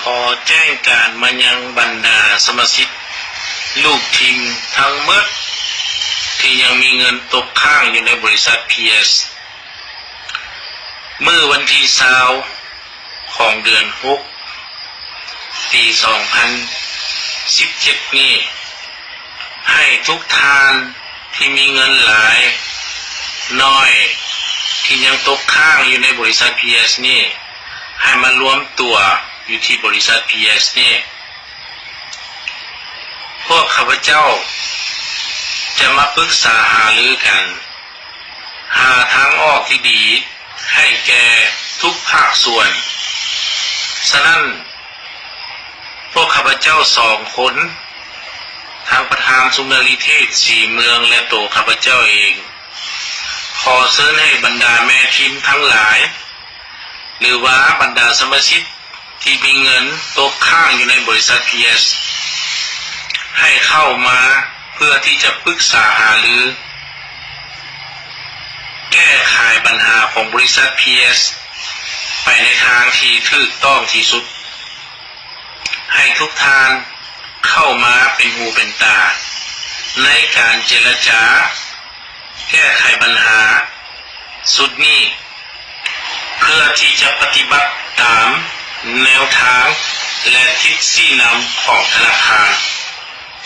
ຂໍແຈ້ງການມາຍັງບັນດາສະມາຊິກລູກທີມທັງໝົດທີ່ຍັງມີເງິນຕົກຄ້າງຢູ່ໃນບໍລິສັດ ພີເອັສ ມື້ວັນທີຊາວຂອງເດືອນຫົກ ປີສອງພັນສິບເຈັດນີ້ ໃຫ້ທຸກທ່ານທີ່ມີເງິນຫຼາຍ ໜ້ອຍ ທີ່ຍັງຕົກຄ້າງຢູ່ໃນບໍລິສັດ ພີເອັສ ນີ້ ໃຫ້ມາລວມຕົວຢູ່ທີ່ບໍລິສັດ ພີເອັສ ນີ້. ພວກຂ້າພະເຈົ້າຈະມາປຶກສາຫາລືກັນ ຫາທາງອອກທີ່ດີໃຫ້ແກ່ທຸກພາກສ່ວນ. ສະນັ້ນ, ພວກຂ້າພະເຈົ້າສອງຄົນ, ທັງປະທານສຸນນະລິເທດ ສີເມືອງ ແລະ ໂຕຂ້າພະເຈົ້າເອງ, ຂໍເຊີນໃຫ້ບັນດາແມ່ທີມທັງຫຼາຍ ຫຼືວ່າບັນດາສະມາຊິກທີ່ມີເງິນຕົກຄ້າງຢູ່ໃນບໍລິສັດ ພີເອັສ ໃຫ້ເຂົ້າມາເພື່ອທີ່ຈະປຶກສາຫາລື ແກ້ໄຂບັນຫາຂອງບໍລິສັດ ພີເອັສ ໄປໃນທາງທີ່ຖືກຕ້ອງທີ່ສຸດ. ໃຫ້ທຸກທ່ານເຂົ້າມາເປັນຫູເປັນຕາໃນການເຈລະຈາແກ້ໄຂບັນຫາຊຸດນີ້ ເພື່ອທີ່ຈະປະຕິບັດຕາມແນວທາງ ແລະ ທິດຊີ້ນຳຂອງທະນາຄານ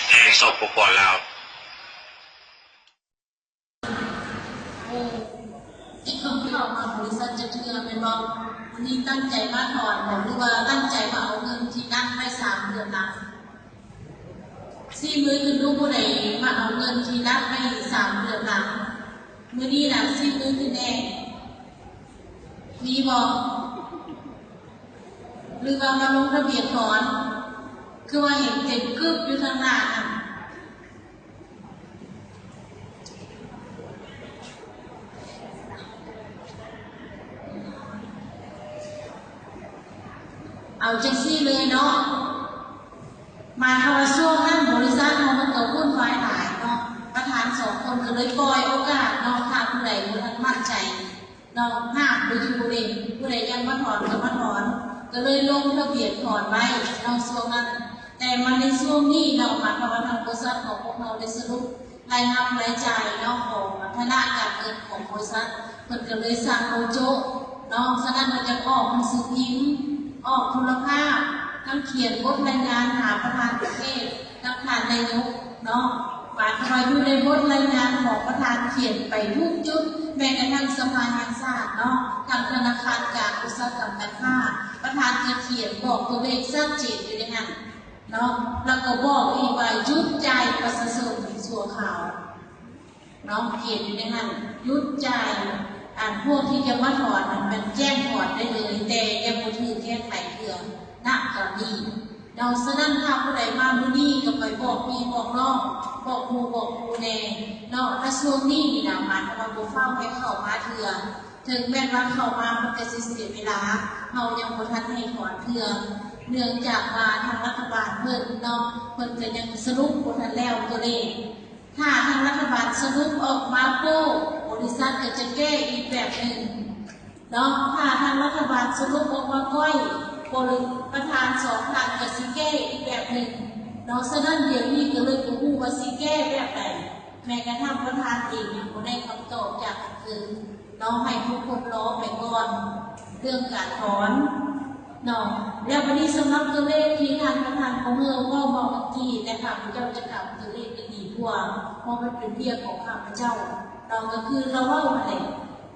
ແຫ່ງ ສປປ ລາວ. ໂອ້ ເຂົ້າມາບໍລິສັດຈັກເທື່ອແມ່ນບໍ່? ມື້ນີ້ຕັ້ງໃຈມາຖອນບໍ່ ຫຼືວ່າຕັ້ງໃຈມາເອົາເງິນທີ່ນັດໄວ້ສາມເດືອນຫຼັງ? ຊີ້ມືຂຶ້ນດູ ຜູ້ໃດມາເອົາເງິນທີ່ນັດໄວ້ສາມເດືອນຫຼັງ? ມື້ນີ້ນະ ຊີ້ມືຂຶ້ນແດ່ ມີບໍ່? ຫຼືວ່າມາລົງທະບຽນຖອນ? ຄືວ່າເຫັນເຕັມກຶບຢູ່ທາງໜ້າຫັ້ນ. ເອົາຈັ່ງຊີ້ເລີຍເນາະ, ໝາຍຄວາມວ່າຊ່ວງນັ້ນບໍລິສັດເຮົາມັນກໍວຸ່ນວາຍຫຼາຍເນາະ, ປະທານສອງຄົນກໍເລີຍປ່ອຍໂອກາດເນາະ, ຖ້າຜູ້ໃດບໍ່ທັນໝັ້ນໃຈ ເນາະ ຫ້າມບໍ່ຢູ່ເດ້, ຜູ້ໃດຢາກມາຖອນກໍມາຖອນ, ກໍເລີຍລົງທະບຽນຖອນໄວ້ເນາະ ຊ່ວງນັ້ນ. ແຕ່ມາໃນຊ່ວງນີ້ເນາະ ໝາຍຄວາມວ່າທາງບໍລິສັດຂອງພວກເຮົາໄດ້ສະຫຼຸບລາຍຮັບລາຍຈ່າຍເນາະ ຂອງຖານະການເງິນຂອງບໍລິສັດ, ເພິ່ນກໍເລີຍສັ່ງໂອໂຈະເນາະ. ສະນັ້ນ ເພິ່ນຈະອອກໜັງສືພິມ, ອອກໂທລະພາບ, ທັງຂຽນບົດລາຍງານຫາປະທານປະເທດ ກັບທ່ານນາຍົກເນາະ. ໝາຍຄວາມວ່າຢູ່ໃນບົດລາຍງານຂອງປະທານຂຽນໄປທຸກຈຸດ, ແມ້ກະທັ່ງສະພາແຫ່ງຊາດເນາະ, ທາງທະນາຄານການອຸດສາຫະກຳການຄ້າ, ປະທານຈະຂຽນບອກຕົວເລກຊັດເຈນຢູ່ໃນຫັ້ນເນາະ, ແລ້ວກໍບອກອີກວ່າຢຸດຈ່າຍປະຊາຊົນຊົ່ວຄາວເນາະ, ຂຽນຢູ່ໃນຫັ້ນ ຢຸດຈ່າຍ ອັນພວກທີ່ຈະມາຖອນນັ້ນ ມັນແຈ້ງຖອນໄດ້ເລີຍ, ແຕ່ຍັງບໍ່ຖືກແກ້ໄຂເທື່ອ ນະຕອນນີ້ເນາະ. ສະນັ້ນ ຖ້າຜູ້ໃດມາມື້ນີ້ກໍໄປບອກພີ່ບອກນ້ອງ ບອກໝູ່ບອກຄູ່ແດ່ເນາະ. ຖ້າຊ່ວງນີ້ນີ້ນະ ໝາຍຄວາມວ່າບໍ່ຟ້າວໃຫ້ເຂົ້າມາເທື່ອ, ເຖິງແມ່ນວ່າເຂົ້າມາມັນກໍຊິເສຍເວລາ, ເຮົາຍັງບໍ່ທັນໃຫ້ຖອນເທື່ອ, ເນື່ອງຈາກວ່າທາງລັດຖະບານເພິ່ນເນາະ ເພິ່ນກໍຍັງສະຫຼຸບບໍ່ທັນແລ້ວຕົວເລກ. ຖ້າທາງລັດຖະບານສະຫຼຸບອອກມາໂປ້, ບໍລິສັດກໍຈະແກ້ອີກແບບໜຶ່ງເນາະ. ຖ້າທາງລັດຖະບານສະຫຼຸບອອກມາກ້ອຍ, ບໍລິ ປະທານສອງທ່ານກໍຊິແກ້ອີກແບບໜຶ່ງເນາະ. ສະນັ້ນ ດຽວນີ້ກໍເລີຍບໍ່ຮູ້ວ່າຊິແກ້ແບບໃດ, ແມ້ກະທັ່ງປະທານເອງຍັງບໍ່ໄດ້ຄຳຕອບຈາກທາງເທິງເນາະ, ໃຫ້ທຸກຄົນລໍໄປກ່ອນເລື່ອງການຖອນ ເນາະ. ແລ້ວບັດນີ້ສຳລັບຕົວເລກທີ່ທ່ານປະທານຂອງເຮົາເວົ້າມາເມື່ອກີ້ ແຕ່ຂ້າພະເຈົ້າຈະຖາມຕົວເລກໄດ້ດີກວ່າ ເພາະມັນເປັນວຽກຂອງຂ້າພະເຈົ້າເນາະ, ກໍຄືລາວເວົ້າຫັ້ນແຫຼະ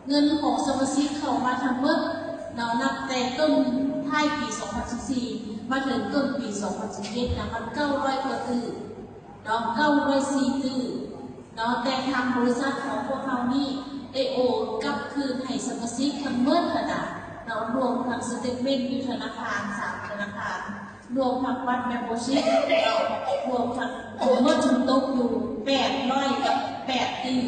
ເງິນຂອງສະມາຊິກເຂົ້າມາທັງໝົດເນາະ ນັບແຕ່ຕົ້ນທ້າຍປີສອງພັນສິບສີ່ ມາເຖິງຕົ້ນປີສອງພັນສິບເຈັດນະ ມັນເກົ້າຮ້ອຍກວ່າຕື້ເນາະ, ເກົ້າຮ້ອຍສີ່ຕື້ ເນາະ. ແຕ່ທາງບໍລິສັດຂອງພວກເຮົານີ້ໄດ້ໂອນກັບຄືນໃຫ້ສະມາຊິກທັງໝົດຫັ້ນນະເນາະ, ລວມທັງສະເຕດເມັນຢູ່ທະນາຄານ ສາມທະນາຄານ, ລວມທັງບັດເມມເບີຊິບເນາະ, ລວມທັງໝົດທັງຕົກຢູ່ແປດຮ້ອຍກັບແປດຕື້,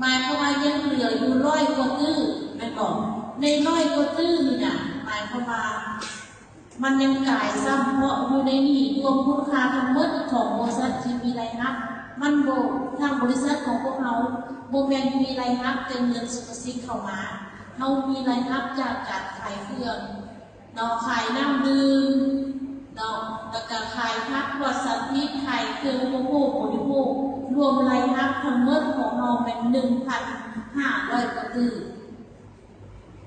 ໝາຍຄວາມວ່າຍັງເຫຼືອຢູ່ຮ້ອຍກວ່າຕື້ແມ່ນບໍ່? ໃນຮ້ອຍກວ່າຕື້ນີ້ນະ ໝາຍຄວາມວ່າ ມັນຍັງກາຍຊ້ຳ ເພາະຢູ່ໃນນີ້ລວມມູນຄ່າທັງໝົດຂອງບໍລິສັດທີ່ມີລາຍຮັບ ມັນບໍ່ ທາງບໍລິສັດຂອງພວກເຮົາບໍ່ແມ່ນມີລາຍຮັບແຕ່ເງິນສະມາຊິກເຂົ້າມາ, ເຮົາມີລາຍຮັບຈາກການຂາຍເຄື່ອງເນາະ, ຂາຍນ້ຳດື່ມ ກະຂາຍຜັກປອດສານພິດ, ຂາຍເຄື່ອງອຸປະໂພກບໍລິໂພກ, ລວມລາຍຮັບທັງໝົດຂອງເຮົາແມ່ນໜຶ່ງພັນຫ້າຮ້ອຍກວ່າຕື້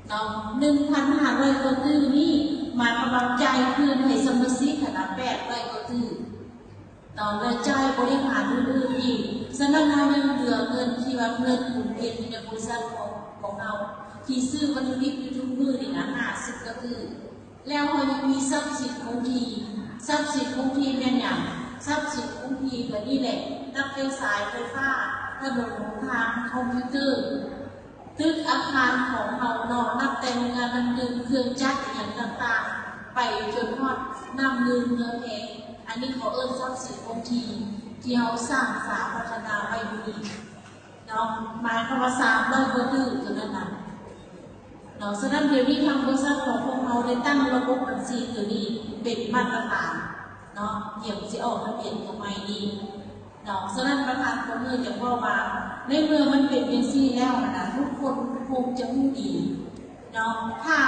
ເນາະ. ໜຶ່ງພັນຫ້າຮ້ອຍກວ່າຕື້ນີ້ ໝາຍຄວາມວ່າຈ່າຍຄືນໃຫ້ສະມາຊິກຫັ້ນນະ ແປດຮ້ອຍກວ່າຕື້ເນາະ ແລະ ຈ່າຍບໍລິຫານອື່ນໆອີກ. ສະນັ້ນ ເຮົາຍັງເຫຼືອເງິນທີ່ວ່າເງິນໝູນວຽນຢູ່ໃນບໍລິສັດຂອງ ຂອງເຮົາ ທີ່ຊື້ວັດຖຸດິບຢູ່ທຸກມື້ນີ້ນະ ຫ້າສິບກວ່າຕື້. ແລ້ວເຮົາຍັງມີຊັບສິນຄົງທີ່, ຊັບສິນຄົງທີ່ແມ່ນຫຍັງ? ຊັບສິນຄົງທີ່ກໍນີ້ແຫຼະ, ນັບແຕ່ສາຍໄຟຟ້າ, ຖະໜົນຫົນທາງ, ຄອມພິວເຕີ, ຕຶກອາຄານຂອງເຮົາເນາະ, ນັບແຕ່ໂຮງງານນ້ຳດື່ມ, ເຄື່ອງຈັກອີ່ຫຍັງຕ່າງໆ, ໄປຈົນຮອດນ້ຳດື່ມເຮືອແພ. ອັນນີ້ເຂົາເອີ້ນຊັບສິນຄົງທີ່ ທີ່ເຮົາສ້າງສາພັດທະນາໄວ້ຢູ່ນີ້ ເນາະ, ໝາຍຄວາມວ່າສາມຮ້ອຍກວ່າຕື້ໂຕນັ້ນນະເນາະ. ສະນັ້ນ ດຽວນີ້ທາງບໍລິສັດຂອງພວກເຮົາໄດ້ຕັ້ງລະບົບບັນຊີໂຕນີ້ເປັນມາດຕະຖານເນາະ, ດຽວຊິອອກທະບຽນຕົວໃໝ່ນີ້ເນາະ. ສະນັ້ນ ປະທານ ປະເມີນ ຢາກເວົ້າວ່າ ໃນເມື່ອມັນເປັນຈັ່ງຊີ້ແລ້ວຫັ້ນນະ ທຸກຄົນຄົງຈະຮູ້ດີ ເນາະ. ຖ້າ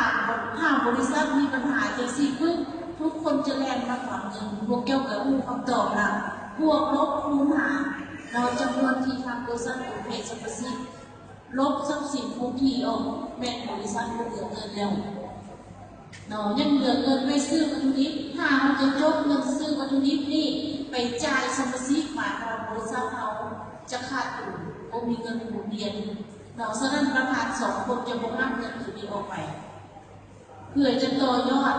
ຖ້າບໍລິສັດມີບັນຫາຈັ່ງຊີ້ປຶບ ທຸກຄົນຈະແລ່ນມາຖອນເງິນ. ພວກເຈົ້າກໍຮູ້ຄຳຕອບລະ, ບວກລົບຄູນຫານເນາະ, ຈຳນວນທີ່ທາງບໍລິສັດໂອນໃຫ້ສະມາຊິກ ລົບຊັບສິນຄົງທີ່ອອກ ແມ່ນບໍລິສັດບໍ່ເຫຼືອເງິນແລ້ວເນາະ, ຍັງເຫຼືອເງິນໄວ້ຊື້ວັດຖຸດິບ. ຖ້າເຮົາຈະຈົກເງິນຊື້ວັດຖຸດິບນີ້ໄປຈ່າຍສະມາຊິກ ໝາຍຄວາມວ່າບໍລິສັດເຮົາຈະຂາດທຶນ, ບໍ່ມີເງິນໝູນວຽນ ເນາະ. ສະນັ້ນ ປະທານສອງຄົນຈະບໍ່ຮັບເງິນໂຕນີ້ອອກໄປ ເພື່ອຈະຕໍ່ຍອດ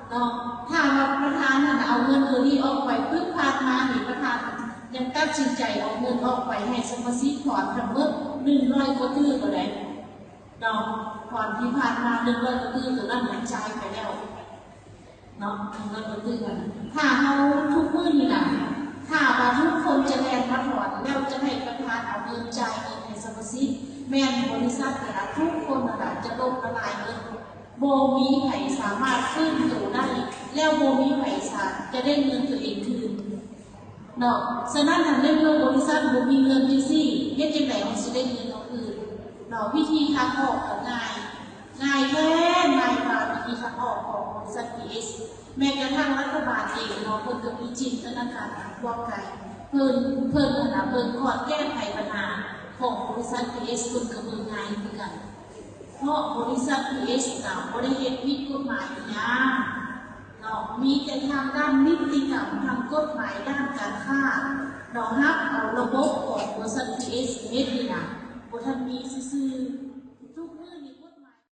ເນາະ. ຖ້າວ່າປະທານຫັ້ນເອົາເງິນໂຕນີ້ອອກໄປປຶບ ຜ່ານມານີ້ ປະທານຍັງຕັດສິນໃຈເອົາເງິນອອກໄປໃຫ້ສະມາຊິກຖອນທັງໝົດໜຶ່ງຮ້ອຍກວ່າຕື້ໂຕໃດເນາະ, ຖອນທີ່ຜ່ານມາໜຶ່ງຮ້ອຍກວ່າຕື້ໂຕນັ້ນ ມັນຈ່າຍໄປແລ້ວ ເນາະ ເງິນເດືອນ. ຖ້າເຮົາທຸກມື້ນີ້ນະ ຖ້າວ່າທຸກຄົນຈະແລ່ນມາຖອນ ແລ້ວຈະໃຫ້ປະທານເອົາເງິນ ຈ່າຍເງິນໃຫ້ສະມາຊິກ ແມ່ນບໍລິສັດນີ້ລະ ທຸກຄົນນັ້ນລະຈະລົ້ມລະລາຍເບິດ, ບໍ່ມີໃຜສາມາດຟື້ນໂຕໄດ້ ແລ້ວບໍ່ມີໃຜສາ ຈະໄດ້ເງິນຕົວເອງຄືນ ເນາະ. ສະນັ້ນ ໃນເມື່ອບໍລິສັດບໍ່ມີເງິນຈັ່ງຊີ້ ເຮັດຈັ່ງໃດເຮົາຊິໄດ້ເງິນເຮົາຄືນເນາະ? ວິທີທາງອອກກໍງ່າຍ, ງ່າຍແທ້ງ່າຍວ່າ ວິທີທາງອອກຂອງບໍລິສັດ ພີເອສ ແມ່ນກະທັ້ງລັດຖະບານເອງເນາະ ເພິ່ນກໍມີຈິນຕະນາການອັນກວ້າງໄກ, ເພິ່ນ ເພິ່ນຫັ້ນນະ ເບິ່ງຄອດແກ້ໄຂບັນຫາຂອງບໍລິສັດ ພີເອສ ເພິ່ນກໍເບິ່ງງ່າຍຄືກັນ. ເພາະບໍລິສັດ ພີເອສ ນະ ບໍ່ໄດ້ເຮັດຜິດກົດໝາຍອີ່ຫຍັງເນາະ, ມີແຕ່ທາງດ້ານນິຕິກຳ ທາງກົດໝາຍດ້ານການຄ້າເນາະ, ຮັບເອົາລະບົບຂອງບໍລິສັດ ພີເອສ ເຮັດນີ້ນະ ບໍ່ທັນມີຊື່ໆ. ທຸກມື້ນີ້